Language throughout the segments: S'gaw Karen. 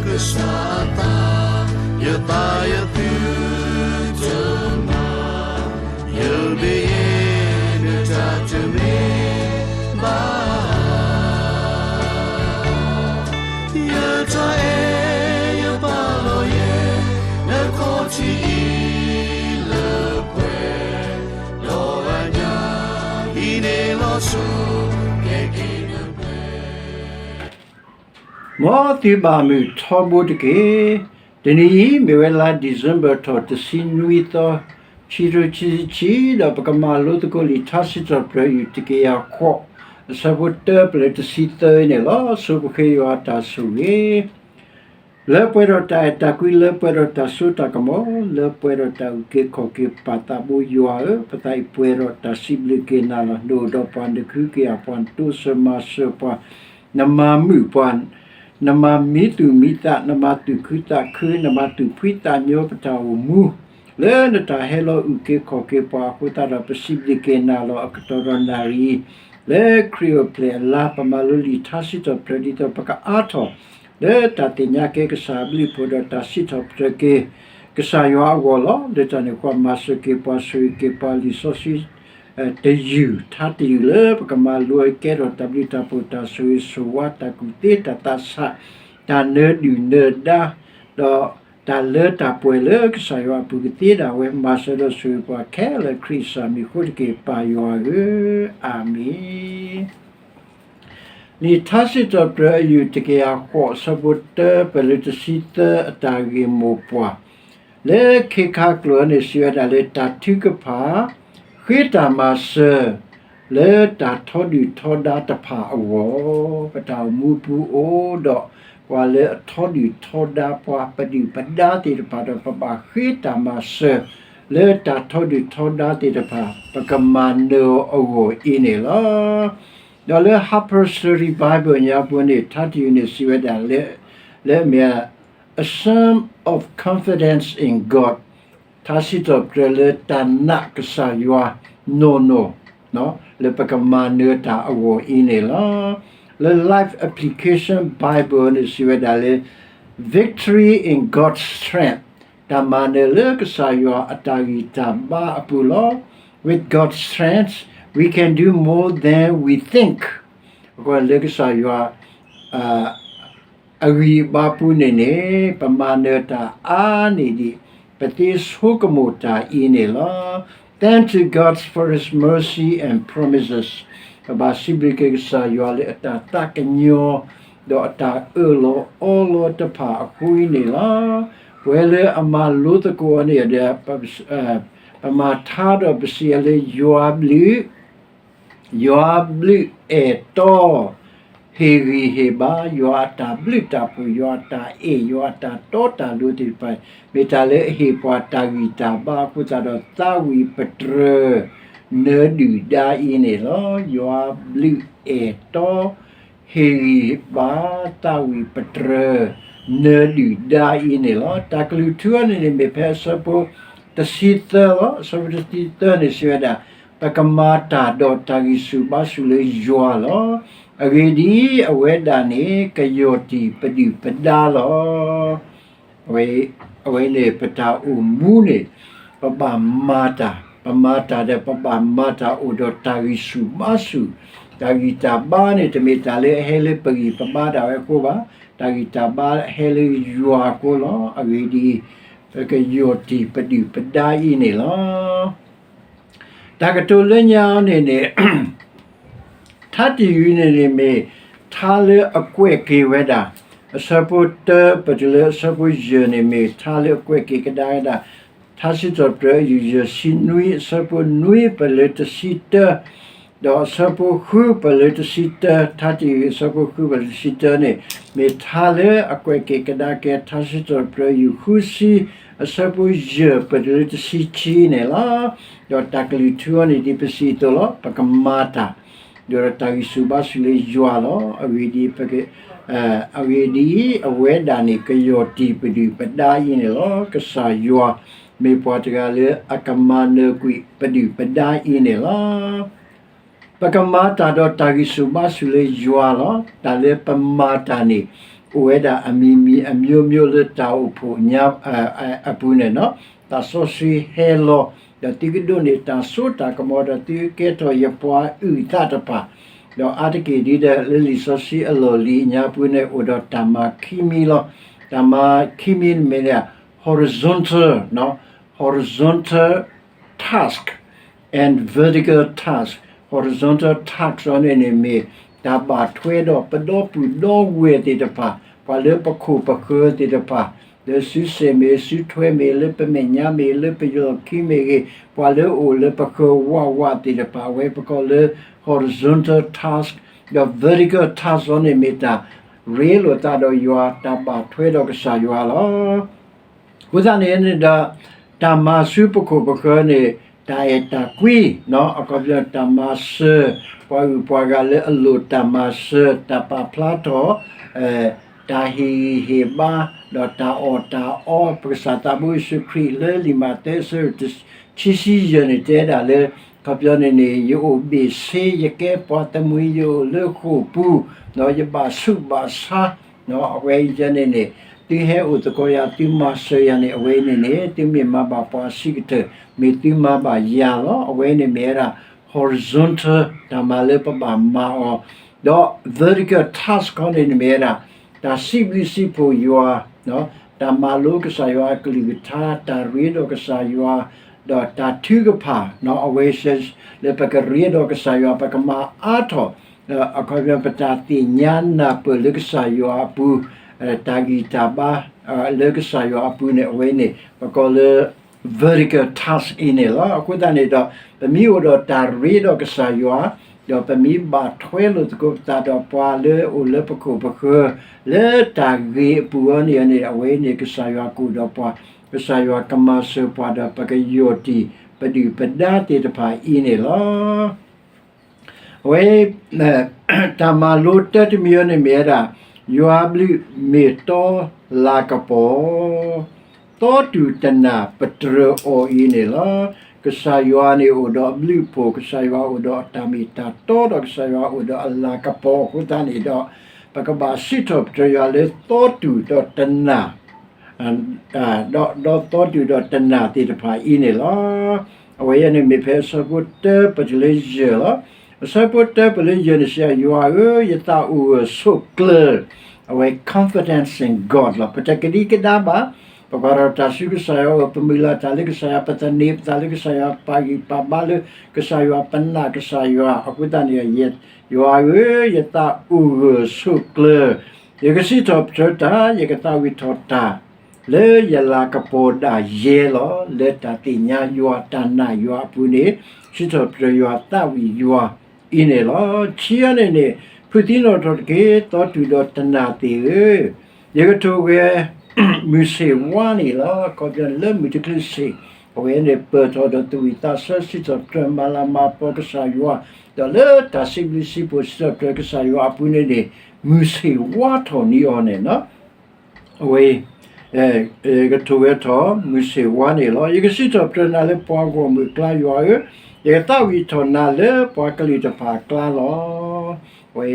ကစၢ်အသး, ယသးယသုတမၤ, ယမ့ၢ်ယဲ နတၢ်တမ့ၢ်ဘၣ် ယတၢ်အဲၣ်ယပာ်လီၤယဲ နခီၣ်ထံးအံၤလၢပှဲၤ, ဒီးအညၣ်အံၤန့ၣ်လီၤဆိ ကဲက့ၤနပှဲၤ မ်သုဘၣ်မုာ်ထီဘိတက့ၢ်. တနံၤအံၤ မ့ၢ်ဝဲလါ December ထီၣ်တဆံနွံသီ, ခံကထိခံဆံခံ, ဒီးပကမၤလိသကိးလံာ်ထါစံးထီၣ်ပတြၢၤ ယူၢ်တကယၤဃိး, အဆၢဖိတၢပလၢတဆံသၢန့ၣ်လီၤ. ဆိပဃ့ယွၤအတၢ်ဆိၣ်ဂ့ၤ လၢပှဲၤဒီးတၢ်အဲၣ်တၢ်ကွံ, လၢပှဲၤဒီးတၢ်စိတၢ်ကမီၤ, လၢပှဲၤဒီးတၢ်အုၣ်က့ၤခီၣ်က့ၤပာ်သးဘိယွၤဧၢ, ပသးအံၤပှဲၤဒီးတၢ်စံးဘျုးက့ၤနၤလီၤ. နအိၣ်ဒီးပှၤ, နဃုက့ၤအပှၤ, နတိစၢၤမၤစၢၤပှၤ, နမၤမုာ်ပှၤ, နမၤမံသူၣ်မံသး, နမၤသူၣ်ခုသးခု, နမၤသူၣ်ဖှံသးညီပတၢ်အိၣ်မူ လၢနတၢ်ဟဲလီၤအုၣ်က့ၤခီၣ်က့ၤပှၤအဃိသတးဒီး ပစံးဘျုးက့ၤနၤလီၤ. အကတီၢ်ဒီးနၣ်ရံၣ် လၢခရံာ်အိၣ်ဖျဲၣ်အလါ ပမၤလိလံာ်ထါစံးထီၣ်ပတြၢၤ ဒ်သိးပကအါထီၣ် လၢတၢ်သ့ၣ်ညါက့ၤကစၢ်အဘျုးအဖှိၣ်ဒီးတၢ်စံးထီၣ်ပတြၢၤက့ၤ ကစၢ်ယွၤအဂီၢ်လီၤ. လၢတၢ်န့ၣ်အဃိ မၤစၢၤက့ၤပှၤ, ဆိၣ်ဂ့ၤက့ၤပှၤ, လံာ်စီဆှံ တယုၢ်, ထါတယုၢ်လၢပကမၤလိအကဲထီၣ်တၢ်ဘျုးတၢ်ဖှိၣ်, တၢ်ဆိၣ်ဂ့ၤဆိၣ်ဝါ, တၢ်ကူၣ်သ့, တၢ်သးဆး, တၢ်နၢၤဒုၣ်နၢၤဒါ, ဒီးတၢ်လၢတၢ်ပှဲၤလၢကစၢ်ယွၤအပူၤကသ့ဒၣ်ဝဲ, မၤစၢၤဒီးဆိၣ်ဂ့ၤပှၤခဲလၢာ် ခရံာ်အမံၤအဃိတက့ၢ်, ပၢ်ယွၤဧၢ, အၤမ့ၣ်. လံာ်ထါစံးထီၣ်ပတြၢၤအယူၢ်တကယၤဃိး အဆၢဖိတၢပလၢတဆံသၢ အတၢ်ဂ့ၢ်မိၢ်ပှၢ် လၢခ့ခါကျိာ်န့ၣ်စံးဝဲဒၣ်လၢ တၢ်ထုကဖၣ် ဃ့တၢ်မၤစၢၤ လၢတၢ်ထီဒုၣ်ထီဒါတဖၣ်အဂီၢ်, ပတၢ်အိၣ်မူပူၤအိၣ်ဒီး ပှၤလၢအထီဒုၣ်ထီဒါပှၤ ပဒုၣ်ပဒါသ့ၣ်တဖၣ်ဒီး ပဘၣ်ဃ့တၢ်မၤစၢၤ လၢတၢ်ထီဒုၣ်ထီဒါသ့ၣ်တဖၣ် ပကမၤနၢၤအီၤအဂီၢ်အံၤန့ၣ်လီၤ. ဒီးလၢ Harper's Study Bible ညါပူၤန့ၣ် ထါတယုၢ်န့ၣ်စံးဝဲဒၣ်လၢ လၢအမ့ၢ် A Psalm of Confidence in God, ထါစံးထီၣ်ပတြၢၤလၢတၢ်နာ်ကစၢ်ယွၤနီၢ်နီၢ် လၢပကမၤနၢၤတၢ်အဂီၢ်အံၤန့ၣ်လီၤ. လၢ Life Application Bible န့ၣ်စံးဝဲဒၣ်လၢ Victory in God's strength, တၢ်မၤနၢၤလၢကစၢ်ယွၤအတၢ်ဂံၢ်တၢ်ဘါအပူၤလီၤ. With God's strength, we can do more than we think. အဃိလၢကစၢ်ယွၤ အဂံၢ်အဘါပူၤန့ၣ်န့ၣ် ပမၤနၢၤတၢ်အါန့ၢ်ဒံး ပသ့ဆိကမိၣ်တၢ်အံၤန့ၣ်လီၤ. Thank to God for His mercy and promises. ပဘၣ်စံးဘျုးက့ၤကစၢ်ယွၤလၢအတၢ်သးကညီၤ ဒီးအတၢ်အၢၣ်လီၤအီလီၤတဖၣ်အဃိအံၤန့ၣ်လီၤ. ပဝဲလၢအမၤလိသကိးအီၤန့ၣ်ဒီး ပမၤထါဒီးပစံးအီၤလၢ ယွၤဘျုး ယွၤဘျုးအဲၣ်တီ ဟ့ၣ်ဂံၢ်ဟ့ၣ်ဘါ, ယွၤအတၢ်ဘျုးတၢ်ဖှိၣ်, ယွၤအတၢ်အဲၣ်, ယွၤအတၢ်တီတၢ်လိၤသ့ၣ်တဖၣ် မ့ၢ်တၢ်လၢအဟ့ၣ်ပှၤတၢ်ဂံၢ်တၢ်ဘါအဃိသတးဒီး သးဝံၣ်ပတြၢၤ နၢၤဒုၣ်ဒါအံၤန့ၣ်လီၤ. ယွၤဘျုးအဲၣ်တီ ဟ့ၣ်ဂံၢ်ဟ့ၣ်ဘါ သးဝံၣ်ပတြၢၤ နၢၤဒုၣ်ဒါအံၤန့ၣ်လီၤ. တၢ်ကလုၢ်ထူအီၤန့ၣ်န့ၣ် မ့ၢ်ဖဲအဆၢဖိတဆံသၢလီၤ. အဆၢဖိတဆံသၢန့ၣ်စံးဝဲဒၣ် ပကမၤတၢ်ဒီးတၢ်ဂံၢ်ဆူၣ်ဘါဆူၣ်လၢယွၤလီၤ. အဂ့ၢ်ဒ်အံၤ, အဝဲဒၣ်န့ၣ် ကယီၢ်တံၢ်ပဒုၣ်ပဒါလီၤ. အဝဲ, အဝဲန့ၣ် ပတၢ်အိၣ်မူန့ၣ် ပဘၣ်မၤတၢ်, ပမၤတၢ်ဒီးပဘၣ်မၤတၢ်အိၣ်ဒီးတၢ်ဂံၢ်ဆူၣ်ဘါဆူၣ်, တၢ်ဂံၢ်တၢ်ဘါန့ၣ် တမ့ၢ်တၢ်လၢအဟဲလၢပဂံၢ်ပဘါဒၣ်ဝဲအဃိဘၣ်, တၢ်ဂံၢ်တၢ်ဘါဟဲလၢယွၤအဃိလီၤ. အဂ့ၢ်ဒ်အံၤ, ပကယီၢ်တံၢ်ပဒုၣ်ပဒါအံၤန့ၣ်လီၤ. တၢ်ကတိၤလၢညါအံၤန့ၣ်န့ၣ် ထါတယုၢ်န့ၣ်န့ၣ်မ့ၢ် ထါလၢအကွဲးက့ၤဝဲဒၣ် အဆၢဖိတၢပတုၤလၢအဆၢဖိယဲၢ်န့ၣ် မ့ၢ်ထါလၢအကွဲးက့ၤကဒါဝဲဒၣ် ထါစံးထီၣ်ပတြၢၤ ယူၢ်ယဲၢ်ဆံနွံ အဆၢဖိနွံပလၢတဆံတၢ ဒီးအဆၢဖိဃုပလၢတဆံတၢ, ထါတယုၢ်အဆၢဖိဃုပလၢတဆံတၢန့ၣ် မ့ၢ်ထါလၢအကွဲးက့ၤကဒါက့ၤ ထါစံးထီၣ်ပတြၢၤ ယူၢ်ဃုဆံ အဆၢဖိယဲၢ်ပတုၤလၢတဆံခံန့ၣ်လီၤ. ဒီးတၢ်ကလုၢ်ထူအီၤန့ၣ် ဒ်ပစံးအသိးလီၤ. ပကမၤတၢ် ဒီးတၢ်ဂံၢ်ဆူၣ်ဘါဆူၣ်လၢယွၤလီၤ. အဂ့ၢ်ဒ်အံၤ, အဂ့ၢ်ဒ်အံၤ, အဝဲဒၣ်န့ၣ် ကယီၢ်တံၢ်ပဒုၣ်ပဒါအံၤန့ၣ်လီၤ. ကစၢ်ယွၤမ့ၢ်ပှၤတဂၤလၢအကမၤနၢၤကွံာ်ပဒုၣ်ပဒါအံၤန့ၣ်လီၤ. ပကမၤတၢ်ဒီးတၢ်ဂံၢ်ဆူၣ်ဘါဆူၣ်လၢယွၤလီၤ. တၢ်လၢပမၤတၢ်န့ၣ် အိၣ်ဝဲဒၣ်အမံၤမံၤအမျိုးမျိုးလၢတၢ်အိၣ်ဖှိၣ်ညါအပူၤန့ၣ်လီၤ. သးစီဆှံဟဲလီၤ, ဒီးသုကဒိးန့ၢ်တၢ်စိတၢ်ကမီၤ, ဒီးသုကကဲထီၣ်ယပှၤအုၣ်သးတဖၣ်, ဒီးအါတက့ၢ်ဒ်ဒီး လၢလံာ်စီဆှံအလီၢ်လံၤအညါပူၤန့ၣ် အိၣ်ဒီးတၢ်မၤခံမံၤလီၤ. တၢ်မၤခံမံၤန့ၣ်မ့ၢ်ဒၣ် horizontal, horizontal task and vertical task. Horizontal task အီၤန့ၣ်န့ၣ်မ့ၢ် တၢ်ဘၣ်ထွဲဒီးပဒီပုၢ်ဒီဝဲၢ်သ့ၣ်တဖၣ်, ပှၤလၢပခိၣ်ပဃၢၤသ့ၣ်တဖၣ်, လၢစုစ့ၣ်မ့ၢ် စုထွဲမ့ၢ် လၢပမဲာ်ညါမ့ၢ် လၢပယီၤခံမ့ၢ်ဂ့ၤ, ပှၤလၢအိၣ်လၢပဃၢၤဝးဝးသ့ၣ်တဖၣ်, အဝဲပကိးလၢ horizontal task, ဒီး vertical task အီၤန့ၣ်မ့ၢ်တၢ်ရ့လိာ်သးဒီးယွၤ, တၢ်ဘၣ်ထွဲဒီးကစၢ်ယွၤလီၤ. အဃိသတးန့ၣ်န့ၣ်ဒီး တၢ်မၤဆူပခိၣ်ပဃၢၤန့ၣ် တၢ်အဲၣ်တၢ်ကွံ, အခီပညီတၢ်မၤစၢၤ ပှၤဂုၤပှၤဂၤလၢအလိၣ်တၢ်မၤစၢၤ, တၢ်ပာ်ဖျါထီၣ် တၢ်ဟ့ၣ်ဂံၢ်ဟ့ၣ်ဘါ ဒီးတၢ်အီၣ်တၢ်အီ, ပကစၢ်သးဘိယ့ၣ်ၡူးခရံာ်လၢလံာ်မးသဲအဆၢဒိၣ်တဆံယဲၢ်န့ၣ် တဲဒၣ်လၢ အခီပညီန့ၣ်န့ၣ် ယအိၣ်ဘ့ၣ်ဆ့ ယကဲပှၤတမှံၤ ယအိၣ်လၢဃိာ်ပူၤ, ဒီးယဘၣ်ဆူးဘၣ်ဆါ, အဝဲအံၤန့ၣ်န့ၣ် သုဟဲအိၣ်သကိးယၤ သုမၤစၢၤယၤန့ၣ် အဝဲအံၤန့ၣ်န့ၣ် သုမ့ၢ်မၤဘၣ်ပှၤအဆံးကတၢၢ် မ့ၢ်သုမၤဘၣ်ယၤလီၤ. အဝဲအံၤန့ၣ်မ့ၢ်ဝဲဒၣ် horizontal တၢ်မၤလၢပဘၣ်မၤအီၤ, ဒီး vertical task ခီန့ၣ်န့ၣ်မ့ၢ်ဝဲဒၣ် တၢ်စံးဘျုးစံးဖှိၣ်ယွၤ, တၢ်မၤလိကစၢ်ယွၤအကလုၢ်ကထါ, တၢ်ရ့ဒီးကစၢ်ယွၤ, ဒီးတၢ်ထုကဖၣ်, အဝဲလၢပကရ့ဒီးကစၢ်ယွၤ ပကမၤအါထီၣ် အခီပညီ ပတၢ်သ့ၣ်ညါနၢ်ပၢၢ်လၢကစၢ်ယွၤအပူၤ, တၢ်ဂံၢ်တၢ်ဘါ လၢကစၢ်ယွၤအပူၤန့ၣ် အဝဲန့ၣ် ပကိးလၢ vertical task အံၤန့ၣ်လီၤ. အဃိသတးန့ၣ်ဒီး ပမ့ၢ်အိၣ်ဒီးတၢ်ရ့ဒီးကစၢ်ယွၤ, ဒီးပမ့ၢ်ဘၣ်ထွဲလိာ်သကိးပသးဒီးပှၤလၢအိၣ်လၢပခိၣ်ပဃၢၤ လၢတၢ်ဂ့ၤအပူၤအီၤန့ၣ်န့ၣ် အဝဲန့ၣ်ကစၢ်ယွၤကအိၣ်ဒီးပှၤ, ကစၢ်ယွၤကမၤစၢၤပှၤဒီး ပကယီၢ်တံၢ်ပဒုၣ်ပဒါသ့ၣ်တဖၣ်အံၤန့ၣ်လီၤ. အဝဲ တၢ်မၤလိတၢတမံၤအံၤန့ၣ်မ့ၢ်ဝဲဒၣ် ယွၤဘျုးမ့ၢ်တီလၤကပီၤ, သီတူၢ်တနၢ်ပတြၢၤအီၤအံၤန့ၣ်လီၤ. ကစၢ်ယွၤန့ၣ်အိၣ်ဒီးအဘျုးအဖှိၣ်, ကစၢ်ယွၤအိၣ်ဒီးအတၢ်မ့ၢ်တၢ်တီ, ဒီးကစၢ်ယွၤအိၣ်ဒီးအလၤကပီၤအဃိသတးန့ၣ်ဒီး ပကဘၣ်စံးထီၣ်ပတြၢၤယွၤလၢသီတူၢ်ဒီးတနၢ် ဒီးသီတူၢ်ဒီးတနၢ်သ့ၣ်တဖၣ်အံၤန့ၣ်လီၤ. အဝဲအံၤန့ၣ်မ့ၢ်ဖဲအဆၢဖိတၢပတုၤလၢယဲၢ်လီၤ. အဆၢဖိတၢပတုၤလၢယဲၢ်န့ၣ်စံး, ယွၤဧၢ, ယသးအိၣ်ဂၢၢ်ဆိးကျၢၤ, အဝဲ confidence in God လီၤ. ပတကဒံကဒါဘၣ်, ပကွၢ်ထီၣ်တၢ်ဆူကစၢ်ယွၤအအိၣ်, ပမုၢ်လၢ်တၢ်လၢကစၢ်ယွၤ, ပသန့ၤပသးလၢကစၢ်ယွၤ, ပာ်ဂံၢ်ပာ်ဘါလၢကစၢ်ယွၤ, ပနာ်ကစၢ်ယွၤအဃိသတးန့ၣ် ယွၤဧၢ, ယသးအိၣ်ဂၢၢ်ဆိးကျၢၤ, ယကစံးထီၣ်ပတြၢၤတၢ်, ယကသးဝံၣ်ထီၣ်တၢ် လၢယလၤကပီၤဒၣ်ယဲလီၤ. လၢတၢ်သ့ၣ်ညါယွၤတၢ်နာ်ယွၤအပူၤန့ၣ် စံးထီၣ်ပတြၢၤယွၤသးဝံၣ်ယွၤအံၤန့ၣ်လီၤ. ခံအံၤန့ၣ်န့ၣ် ဖုးသံနီၣ်ထီၣ်တက့ၢ်, သီတူၢ်ဒီးတနၢ်သ့ၣ်ဧၢ, ယကထိၣ်ဂဲၤမုၢ်ဆ့ၣ်ဝါန့ၣ်လီၤ. အခီပညီလၢမုၢ်တချုးဆ့ၣ် အဝဲန့ၣ်ပၢၢ်ထီၣ်ဒီးသူၣ်ဝံၣ်သးဆၢ စံးထီၣ်ပတြၢၤမၤလၤမၤကပီၤကစၢ်ယွၤ, ဒီးလၢတၢ်စံးဘျုးစံးဖှိၣ်စံးထီၣ်ပတြၢၤကစၢ်ယွၤအပူၤန့ၣ်န့ၣ် မုၢ်ဆ့ၣ်ဝါထီၣ်န့ၢ်အီၤန့ၣ်လီၤ. အဝဲ ယကထိၣ်ဂဲၤထီၣ်မုၢ်ဆ့ၣ်ဝါန့ၣ်လီၤ. ယကစံးထီၣ်ပတြၢၤနၤလၢပှၤဂီၢ်မုၢ်အကျါ ယွၤဧၢ, ယကသးဝံၣ်ထီၣ်နၤလၢပှၤကလုာ်တဖၣ်အကျါလီၤ. အဝဲ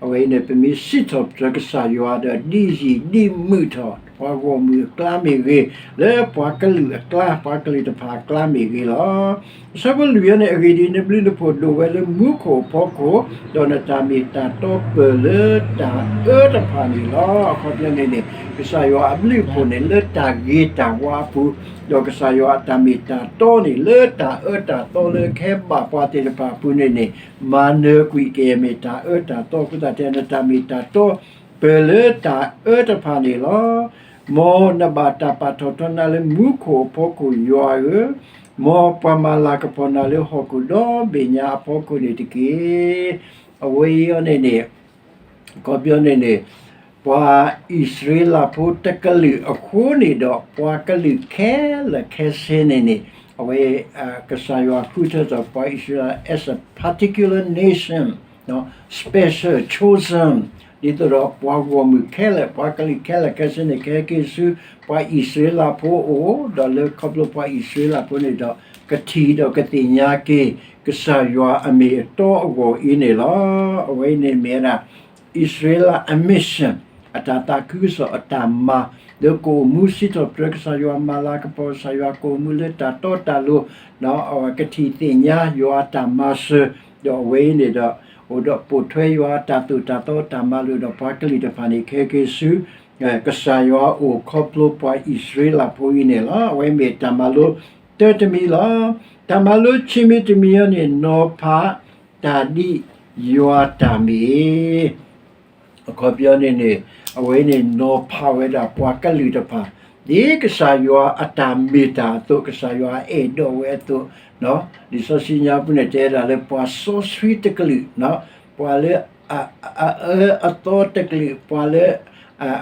အဝဲအံၤန့ၣ် ပမ့ၢ်စံးထီၣ်ပတြၢၤကစၢ်ယွၤဒီး ဒ်ယံာ်ဒ်မုာ်ထီၣ် ပှၤဂီၢ်မုၢ်အကျါမ့ၢ်ဂ့ၤ, လၢပှၤကလုာ်အကျါ ပှၤကလုာ်တဖၣ်အကျါမ့ၢ်ဂ့ၤလီၤ. အဆၢဖိလွံၢ်အံၤန့ၣ် အဂ့ၢ်ဒ်အံၤ နဘျုးနဖှိၣ်ဒိၣ်ဝဲလၢမူခိၣ်အဖီခိၣ်, ဒီးနတၢ်မ့ၢ်တၢ်တီပၢၢ်လၢတၢ်အၢတဖၣ်န့ၣ်လီၤ. အခီပညီန့ၣ်န့ၣ် ကစၢ်ယွၤအဘျုးအဖှိၣ်န့ၣ် လၢတၢ်ဂ့ၤတၢ်ဝါအပူၤ, ဒီးကစၢ်ယွၤအတၢ်မ့ၢ်တၢ်တီန့ၣ် လၢတၢ်အၢတၢ်သီလၢအကဟဲဘၣ်ပှၤသ့ၣ်တဖၣ်အပူၤန့ၣ်န့ၣ် မၤနၢၤကွံာ်က့ၤမ့ၢ်တၢ်အၢတၢ်သီအဃိသတး တဲနတၢ်မ့ၢ်တၢ်တီ ပၢၢ်လၢတၢ်အၢတဖၣ်န့ၣ်လီၤ. မ်နဘၣ်တၢ်ပာ်ထီၣ်ထီနၤလၢမူခိၣ်အဖီခိၣ် ယွၤဧၢ, မ်ပှၤမၤလၤကပီၤနၤလၢဟီၣ်ခိၣ်ဒီဘ့ၣ်ညါအဖီခိၣ်န့ၣ်တက့ၢ်. အဝဲအံၤန့ၣ်န့ၣ် အခီပညီန့ၣ်န့ၣ် ပှၤအံၣ်စရ့လးဖိတကလုာ်အဃိန့ၣ်ဒီး ပှၤကလုာ်ခဲလၢာ်ခဲဆ့န့ၣ်န့ၣ် အဝဲ ကစၢ်ယွၤဃုထၢထီၣ်ပှၤအံၣ်စရ့လး as a particular nation, special, chosen, ဒ်သိးဒီးပှၤဂီၢ်မုၢ်ခဲလၢာ် ပှၤကလုာ်ခဲလၢာ်ခဲဆ့န့ၣ် ကဟဲက့ၤဆူပှၤအံၣ်စရ့လးဖိအအိၣ်, ဒီးလၢခီဖျိပှၤအံၣ်စရ့လးဖိန့ၣ်ဒီး ကထံၣ်ဒီးကသ့ၣ်ညါက့ၤ ကစၢ်ယွၤအမ့ၢ်အတီအဂီၢ်အံၤန့ၣ်လီၤ. အဝဲအံၤန့ၣ်မ့ၢ်ဝဲဒၣ် အံၣ်စရ့လးအ mission, အတၢ်သးခုကစီၣ်အတၢ်မၤ, လၢကအိၣ်မူစံးထီၣ်ပတြၢၤကစၢ်ယွၤ မၤလၤကပီၤကစၢ်ယွၤ ကအိၣ်မူလၢတၢ်တီတၢ်လိၤ, ဒီးအဝဲကထံၣ်သ့ၣ်ညါယွၤအတၢ်မၤစၢၤ, ဒီးအဝဲအံၤန့ၣ်ဒီး အိၣ်ဒီးပိာ်ထွဲယွၤအတၢ်သိၣ်တၢ်သီအတၢ်မၤလိာ်ဒီးပှၤကလုာ်တဖၣ်န့ၣ် ခဲက့ၤဆူ ကစၢ်ယွၤအအိၣ်ခီဖျိပှၤအံၣ်စရ့လးဖိအံၤန့ၣ်လီၤ. အဝဲမ့ၢ်တၢ်မၤလိတၢတမံၤလီၤ. တၢ်မၤလိခံမံၤတမံၤအံၤန့ၣ် နီၤဖးတၢ်ဒ်ယွၤတၢ်မ့ၢ် အခီပညီန့ၣ်န့ၣ် အဝဲန့ၣ်နီၤဖးဝဲဒၣ်ပှၤကလုာ်တဖၣ် ဒ်ကစၢ်ယွၤအတၢ်မ့ၢ်တၢ်အသိး ကစၢ်ယွၤအဲၣ်ဒိးဝဲအသိး, လံာ်စီဆှံညါပူၤန့ၣ် တဲဒၣ်လၢပှၤစီဆှံတကလုာ်, ပှၤလၢ အအၢအသီတကလုာ် ပှၤလၢ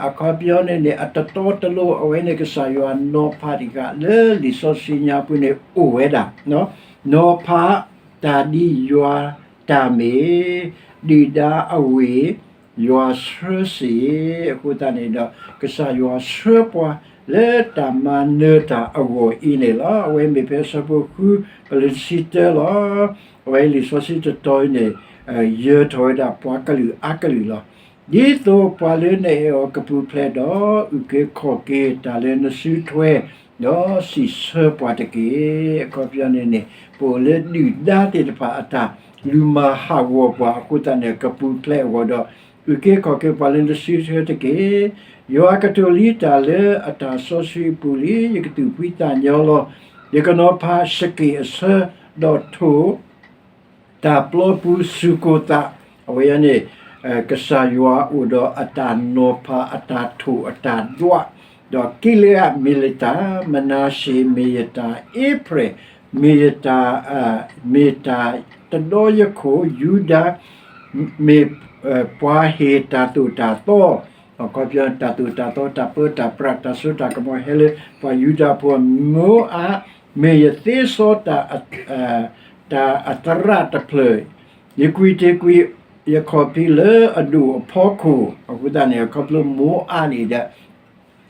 အခီပညီန့ၣ်န့ၣ် အတတီတလိၤ အဝဲန့ၣ် ကစၢ်ယွၤနီၤဖးတဂၤလၢလံာ်စီဆှံညါပူၤန့ၣ်အိၣ်ဝဲဒၣ် နီၤဖးတၢ်ဒ်ယွၤတၢ်မ့ၢ် ဒုၣ်ဒါအဝ့ၢ် ယွၤဆှၢစ့ၢ်, အဃိသတးန့ၣ်ဒီး ကစၢ်ယွၤဆှၢပှၤလၢတၢ်မၤနၢၤတၢ်အဂီၢ်အံၤန့ၣ်လီၤ. အဝဲမ့ၢ်ဖဲအဆၢဖိဃု ပလၢတဆံတၢလီၤ. အဝဲလံာ်စီဆှံတတီၤအံၤန့ၣ် ယၢၤထီၣ်ဝဲဒၣ်ပှၤကလုာ်အါကလုာ်လီၤ. ဒ်သိးပှၤလၢနအဲၣ်အီၤကပူၤဖျဲးဒီး အုၣ်က့ၤခီၣ်က့ၤတၢ်လၢနစုထွဲ ဒီးစံးဆၢပှၤတက့ၢ်. အခီပညီန့ၣ်န့ၣ် ပအိၣ်လၢဒုၣ်ဒါသ့ၣ်တဖၣ်အတၢ်လူၤမၤဟးဂီၤပှၤအဃိသတးန့ၣ် ကပူၤဖျဲးအဂီၢ်ဒီး အုၣ်က့ၤခီၣ်က့ၤပှၤလၢနစုထွဲတက့ၢ်. ယွၤကတိၤလံတၢ်လၢအတၢ်စီဆှံအပူၤလံ, ယကသူၣ်ဖှံသးညီလီၤ. ယကနီၤဖးစက့ၣ်အဆၢ, ဒီးထိၣ် တၢ်ပျီပူၤစူၢ်ကိၢ်သး, အဝဲအံၤန့ၣ် ကစၢ်ယွၤအိၣ်ဒီးအတၢ်နီၤဖး အတၢ်ထိၣ်အတၢ်ဒွး, ဒီးကံလ့အးမ့ၢ်လတၢ်, မနၤၡ့မ့ၢ်ယတၢ်, အ့ဖြ့ၣ်မ့ၢ်ယတၢ်, မ့ၢ်တၢ်တဒီယခိၣ်, ယူဒၤ မ့ၢ်ပှၤဟ့ၣ်တၢ်သိၣ်တၢ်သီ, အခီပညီ တၢ်သိၣ်တၢ်သီ တၢ်ပၢတၢ်ပြး တၢ်စိတၢ်ကမီၤဟဲလၢပှၤယူဒၤဖိ, မိၤအး မ့ၢ်ယသ့စီတၢ် တၢ်အသရၣ်တဖျၢၣ်, ယကွံာ်တ့ၢ်ကွံာ်ယခီၣ်ဖံးလၢအဒိၣ်အဖီခိၣ်, အဃိသတးန့ၣ် အခီဖျိမိၤအးန့ၣ်ဒီး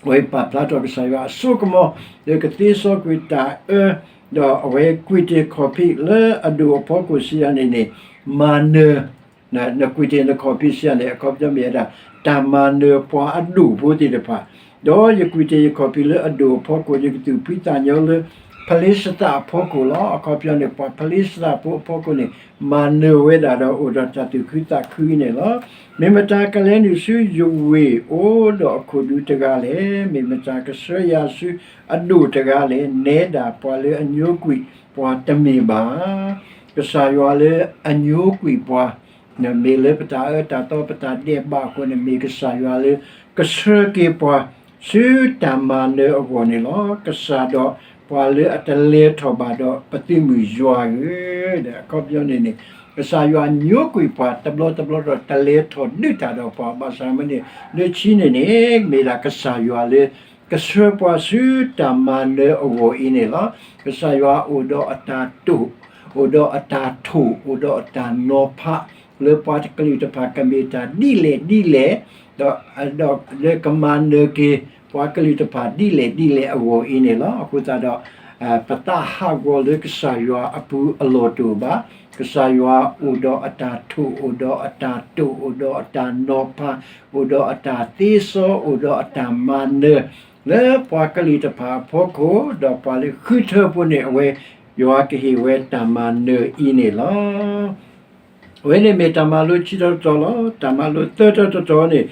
အဝဲပာ်ဖျါထီၣ်ကစၢ်ယွၤအစိကမီၤ လၢကသ့စီကွံာ်တၢ်အၢ, ဒီးအဝဲကွံာ်တ့ၢ်ခီၣ်ဖံးလၢအဒိၣ်အဖီခိၣ်စံးယၤန့ၣ်န့ၣ် မၤနၢၤ နကွံာ်တ့ၢ်နခီၣ်ဖံးစံးယၤန့ၣ် အခီပညီမ့ၢ်ဝဲဒၣ် တၢ်မၤနၢၤပှၤအဒိၣ်ဖိသ့ၣ်တဖၣ်, ဒီးယကွံာ်တ့ၢ်ယခီၣ်ဖံးလၢအဒိၣ်အဖီခိၣ် ယကသူၣ်ဖှံသးညီလၢ ဖလ့ၡသးအဖီခိၣ်လီၤ. အခီပညီန့ၣ် ပှၤဖလ့ၡသးဖိအဖီခိၣ်န့ၣ် မၤနၢၤဝဲဒၣ်ဒီးအိၣ်ဒီးတၢ်သူၣ်ခုသးခုအံၤန့ၣ်လီၤ. မ့ၢ်မတၤကလဲၤနုာ်ဆူယဝ့ၢ်အိၣ်ဒီးအခိၣ်ဒူတဂၤလဲၣ်. မ့ၢ်မတၤကဆှၢယၤဆူအဒိၣ်တဂၤလဲၣ်. နဲဒၣ်ပှၤလၢအညိကွံာ်ပှၤတမ့ၢ်ဘၣ် ကစၢ်ယွၤလၢအညိကွံာ်ပှၤ, မ့ၢ်လၢပတၢ်အၢတၢ်သီပတၢ်ဒဲးဘးအဃိန့ၣ် မ့ၢ်ကစၢ်ယွၤလၢကဆှၢက့ၤပှၤ ဆူတၢ်မၤနၢၤအဂီၢ်န့ၣ်လီၤ. ကစၢ်ဒီးပှၤလၢအတလဲၤထီၣ်ဘၣ်ဒီးပသုးမုၢ်ယွၤဧၢ, အခီပညီန့ၣ်န့ၣ် ကစၢ်ယွၤညိကွံာ်ပှၤတဘျီတဘျီဒီးတလဲၤထီၣ်ဒုးတၢ်ဒီးပှၤဘၣ်ဆၣ်မ့ၢ်န့ၣ် လၢခံန့ၣ်န့ၣ် မ့ၢ်ဒၣ်ကစၢ်ယွၤလၢ ကဆှၢပှၤဆူတၢ်မၤနၢၤအဂီၢ်အံၤန့ၣ်လီၤ. ကစၢ်ယွၤအိၣ်ဒီးအတၢ်တိာ်, အိၣ်ဒီးအတၢ်ထိၣ်, အိၣ်ဒီးအတၢ်နီၤဖး, လၢပှၤတကလုာ်တဖၣ်ကမ့ၢ်တၢ်ဒ်လဲၣ်ဒ်လဲၣ်, ဒီးလၢကမၤနၢၤက့ၤ ပှၤကလုာ်တဖၣ်ဒ်လဲၣ်ဒ်လဲၣ်အဂီၢ်အံၤန့ၣ်လီၤ. အဃိသတးဒီး ပသးဟးဂီၤလၢကစၢ်ယွၤအပူၤအလီၢ်တအိၣ်ဘၣ်. ကစၢ်ယွၤအိၣ်ဒီးအတၢ်ထိၣ်, အိၣ်ဒီးအတၢ်တိာ်, အိၣ်ဒီးအတၢ်နီၤဖး, အိၣ်ဒီးအတၢ်သ့စီ, အိၣ်ဒီးအတၢ်မၤနၢၤ လၢပှၤကလုာ်တဖၣ်အဖီခိၣ်, ဒီးပှၤလၢဃုထၢဖိန့ၣ် အဝဲယွၤကဟ့ၣ်ဝဲတၢ်မၤနၢၤအံၤန့ၣ်လီၤ. အဝဲန့ၣ်မ့ၢ်တၢ်မၤလိခံတီၤတတီၤလီၤ. တၢ်မၤလိသၢတီၤတတီၤန့ၣ်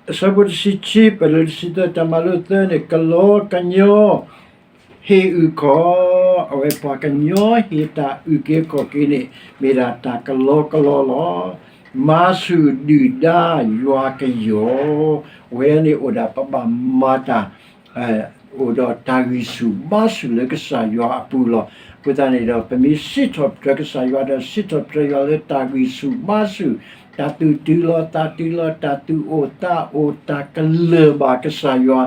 အဆၢဖိတဆံခံ ပလၢတဆံသၢ, တၢ်မၤလိသၢန့ၣ် ကလီကညီ ဟ့ၣ်အုၣ်ခီၣ်, အဝဲပှၤကညီဟ့ၣ်တၢ်အုၣ်က့ၤခီၣ်က့ၤန့ၣ် မ့ၢ်ဒၣ်တၢ်ကလီကလီလီၤ. မၤဆူၣ်ဒုၣ်ဒါယွၤကယီၢ်, အဝဲန့ၣ်အိၣ်ဒၣ်ပဘၣ်မၤတၢ် အိၣ်ဒီးတၢ်ဂံၢ်ဆူၣ်ဘါဆူၣ်လၢကစၢ်ယွၤအပူၤလီၤ. အဃိသတးန့ၣ်ဒီး ပမ့ၢ်စံးထီၣ်ပတြၢၤကစၢ်ယွၤဒီး စံးထီၣ်ပတြၢၤယွၤလၢတၢ်ဂံၢ်ဆူၣ်ဘါဆူၣ်, တၢ်သူၣ်တုၤလီၤသးတုၤလီၤ, တၢ်သူၣ်အိၣ်သးအိၣ်, တၢ်ကလၢၢ်ဘၣ်ကစၢ်ယွၤ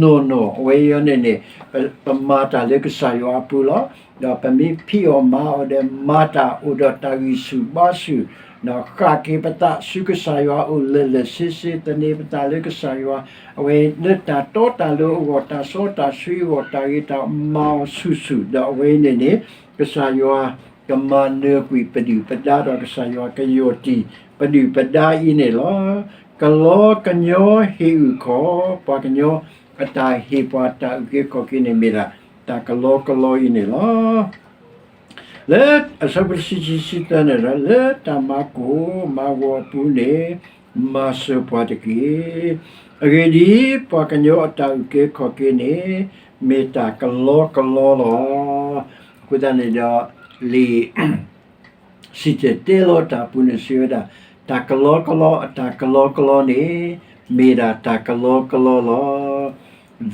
နီၢ်နီၢ်, အဝဲအံၤန့ၣ်န့ၣ် ပမၤတၢ်လၢကစၢ်ယွၤအပူၤလီၤ. ဒီးပမ့ၢ်ဖံးအီၣ်မၤအီၣ်ဒီးမၤတၢ်အိၣ်ဒီးတၢ်ဂံၢ်ဆူၣ်ဘါဆူၣ်, ဒီးဃၣ်က့ၤပသးဆူကစၢ်ယွၤအအိၣ်လၢာ်လၢာ်ဆ့ဆ့, သန့ၤပသးလၢကစၢ်ယွၤ, အဝဲလၢတၢ်တီတၢ်လိၤအဂီၢ်, တၢ်စီတၢ်ဆှံအဂီၢ်, တၢ်ဂ့ၤတၢ်မၤအီၤဆူၣ်ဆူၣ်, ဒီးအဝဲအံၤန့ၣ်န့ၣ် ကစၢ်ယွၤကမၤနၢၤကွံာ်ပဒုၣ်ပဒါဒီး ကစၢ်ယွၤကယီၢ်တံၢ်ပဒုၣ်ပဒါအံၤန့ၣ်လီၤ. ကလီကညီဟ့ၣ်အုၣ်ခီၣ်, ပှၤကညီအတၢ်ဟ့ၣ်ပှၤတၢ်အုၣ်က့ၤခီၣ်က့ၤန့ၣ် မ့ၢ်ဒၣ်တၢ်ကလီကလီအံၤန့ၣ်လီၤ. လၢအဆၢဖိတဆံခံဆံသၢန့ၣ်ဒီး လၢတၢ်မၤကိၢ်မၤဂီၤအပူၤန့ၣ် မၤစၢၤပှၤတက့ၢ်. အဂ့ၢ်ဒ်အံၤ, ပှၤကညီအတၢ်အုၣ်က့ၤခီၣ်က့ၤန့ၣ် မ့ၢ်တၢ်ကလီကလီလီၤ. အဃိသတးန့ၣ်ဒီး လံာ် စံၣ်တဲၤတဲလီၤတၢ်အပူၤန့ၣ် စံးဝဲဒၣ်, တၢ်ကလီကလီ အတၢ်ကလီကလီန့ၣ် မ့ၢ်ဒၣ်တၢ်ကလီကလီလီၤ.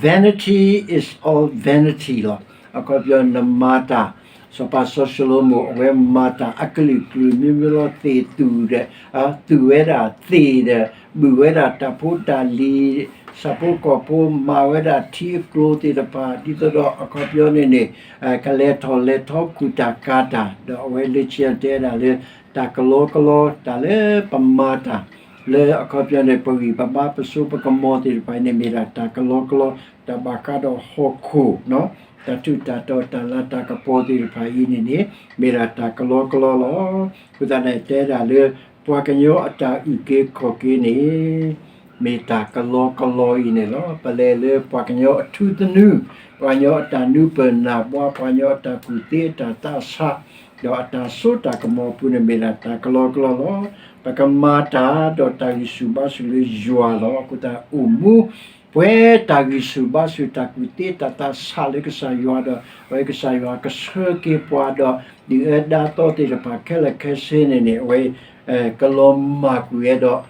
Vanity is all vanity လီၤ. အခီပညီ နမၤတၢ်, စီၤပၤစီၤၡလိၤမိၣ် အဝဲမၤတၢ်အကလုာ်ကလုာ် မ့မ့ၢ်လီၤ သ့ၣ်သူၣ်ဒီး, သူၣ်ဝဲဒၣ်သ့ၣ်ဒီး, ဘုၣ်ဝဲဒၣ်တၢ်ဖိတၢ်လံၤ, ဆၣ်ဖိကီၢ်ဖိ, မၤဝဲဒၣ်ထံအကျိၤသ့ၣ်တဖၣ် ဒ်သိးဒီးအခီပညီန့ၣ်န့ၣ် ကလဲၤထီၣ်လဲၤထီ ကူၣ်တၢ်ကၤတၢ်, ဒီးအဝဲလၢခံတဲဒၣ်လၢ တၢ်ကလီကလီ တၢ်လၢပမၤတၢ် လၢအခီပညီန့ၣ် ပဂံၢ်ပဘါ ပစိပကမီၤသ့ၣ်တဖၣ်အံၤန့ၣ် မ့ၢ်ဒၣ်တၢ်ကလီကလီ, တၢ်ဘၣ်ဃးဒီးဟီၣ်ခိၣ်, တၢ်ထူးတၢ်တီၤ တၢ်လၤတၢ်ကပီၤသ့ၣ်တဖၣ်အံၤန့ၣ်န့ၣ် မ့ၢ်ဒၣ်တၢ်ကလီကလီလီၤ. အဃိသတးန့ၣ် တဲဒၣ်လၢ ပှၤကညီအတၢ်အုၣ်က့ၤခီၣ်က့ၤန့ၣ် မ့ၢ်တၢ်ကလီကလီအံၤန့ၣ်လီၤ. ပလဲၤလၢပှၤကညီအထူသနူ, ပှၤကညီအတၢ်နူပၢၢ်နၢ်ဘှါ, ပှၤကညီအတၢ်ကူၣ်သ့အတၢ်သးဆး, ဒီးအတၢ်စိတၢ်ကမီၤအပူၤန့ၣ် မ့ၢ်ဒၣ်တၢ်ကလီကလီလီၤ. ပကမၤတၢ်ဒီးတၢ်ဂံၢ်ဆူၣ်ဘါဆူၣ်လၢယွၤလီၤ. အဃိသတးအိၣ်မူ ပှဲၤတၢ်ဂံၢ်ဆူၣ်ဘါဆူၣ် တၢ်ကူၣ်သ့တၢ်သးဆးလၢကစၢ်ယွၤဒီး အဝဲကစၢ်ယွၤကဆှၢက့ၤပှၤဒီး ဒုၣ်အၢဒါသီသ့ၣ်တဖၣ်ခဲလၢာ်ခဲဆ့န့ၣ်န့ၣ် အဝဲ ကလီၤမၢ်ကွံာ်ဝဲဒီး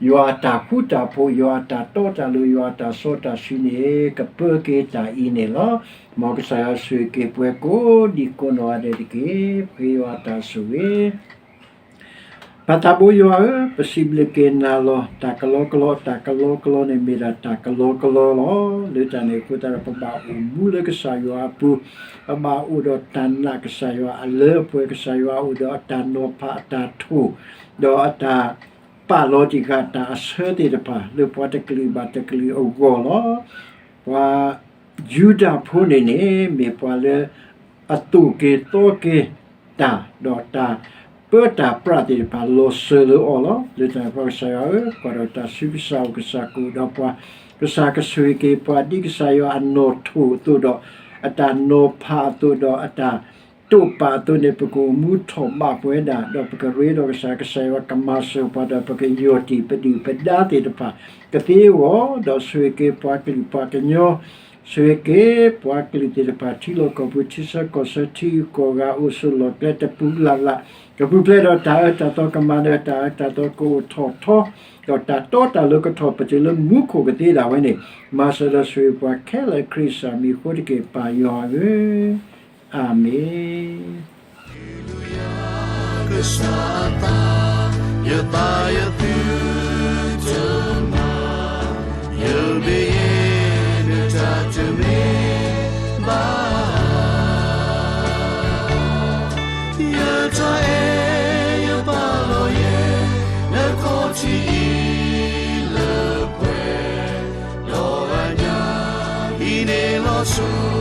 ယွၤအတၢ်ဃူတၢ်ဖိး, ယွၤအတၢ်တီတၢ်လိၤ, ယွၤအတၢ်စီတၢ်ဆှံန့ၣ် ကပၢက့ၤတၢ်အံၤန့ၣ်လီၤ. မ်ကစၢ်ယွၤဆိၣ်ဂ့ၤက့ၤပှၤကိးဒံးကိးနီၢ်ဂၤဒဲးတက့ၢ်. ပဃ့ယွၤအတၢ်ဆိၣ်ဂ့ၤ ပၢ်သးဘိယွၤဧၢ, ပစံးဘျုးက့ၤနၤလီၤ. တၢ်ကလီကလီ တၢ်ကလီကလီန့ၣ် မ့ၢ်ဒၣ်တၢ်ကလီကလီလီၤ. လၢတၢ်န့ၣ်အဃိသတးဒီး ပဘၣ်အိၣ်မူလၢကစၢ်ယွၤအပူၤ, ပဘၣ်အိၣ်ဒီးတၢ်နာ်ကစၢ်ယွၤအလၢအပှဲၤ, ကစၢ်ယွၤအိၣ်ဒီးအတၢ်နီၤဖးအတၢ်ထိၣ်, ဒီးအတၢ်ပာ်လီၤတံၢ်ဃာ်တၢ်အဆၢသ့ၣ်တဖၣ် လၢပှၤတကလုာ်ဘၣ်တကလုာ်အဂီၢ်လီၤ. ပှၤယူဒၤဖိန့ၣ်န့ၣ် မ့ၢ်ပှၤလၢအသိၣ်က့ၤသီက့ၤတၢ်, ဒီးတၢ်ပၢတၢ်ပြးသ့ၣ်တဖၣ်လီၤစၢၤလၢအီၤလီၤ. လၢတၢ်န့ၣ်အဃိ ကစၢ်ယွၤဧၢ, ကွၢ်ဒီးတၢ်ဆူကစၢ်အိၣ်, ကစၢ်ကအိၣ်ဒီးပှၤ, ကစၢ်ကဆိၣ်ဂ့ၤက့ၤပှၤ ဒ်ကစၢ်ယွၤအနီၣ်ထိၣ်အသိးဒီး အတၢ်နီၤဖးအသိးဒီး အတၢ်တိာ်ပာ်အသိးန့ၣ် ပကအိၣ်မူထီၣ်ဘးပှဲၤဒၣ်, ဒီးပကရ့ဒီးကစၢ်, ကစၢ်ယွၤကမၤစၢၤပှၤဒီး ပကယီၢ်တံၢ်ပဒုၣ်ပဒါသ့ၣ်တဖၣ် ကသ့အဂီၢ်, ဒီးဆိၣ်ဂ့ၤက့ၤပှၤကလုာ်ပှၤကညီ, ဆိၣ်ဂ့ၤက့ၤပှၤကလုာ်သ့ၣ်တဖၣ် ထံလီၢ်ကီၢ်ပူၤ ထံဆၢကီၢ်ဆၢ ထံဂုၤကီၢ်ဂၤ အိၣ်ဆိးလီၢ်ကျဲတပူၤလၢ်လၢ်, ကပူၤဖျဲးဒီးတၢ်အၢတၢ်သီ, ကမၤနၢၤတၢ်အၢတၢ်သီ, ကအိၣ်ထီၣ်ထီ, ဒီးတၢ်တီတၢ်လိၤကထီၣ်ပတြၢၤလၢမူခိၣ်ကသ့ဒၣ်ဝဲန့ၣ်, မၤစၢၤဒီးဆိၣ်ဂ့ၤပှၤခဲလၢာ် ခရံာ်စၢ်မံၤအဃိတက့ၢ် ပၢ်ယွၤဧၢ, အၤမ့ၣ်. ကစၢ်အသး, ယသးယသုတမၤ, ယမ့ၢ်ယဲဒၣ်တၢ်တမ့ၢ်ဘၣ်, ယတၢ်အဲၣ်ယပာ်လီၤယဲ လၢခီၣ်ထံးအံၤလၢပှဲၤဒီးအညါ, အံၤန့ၣ်လီၤဆီ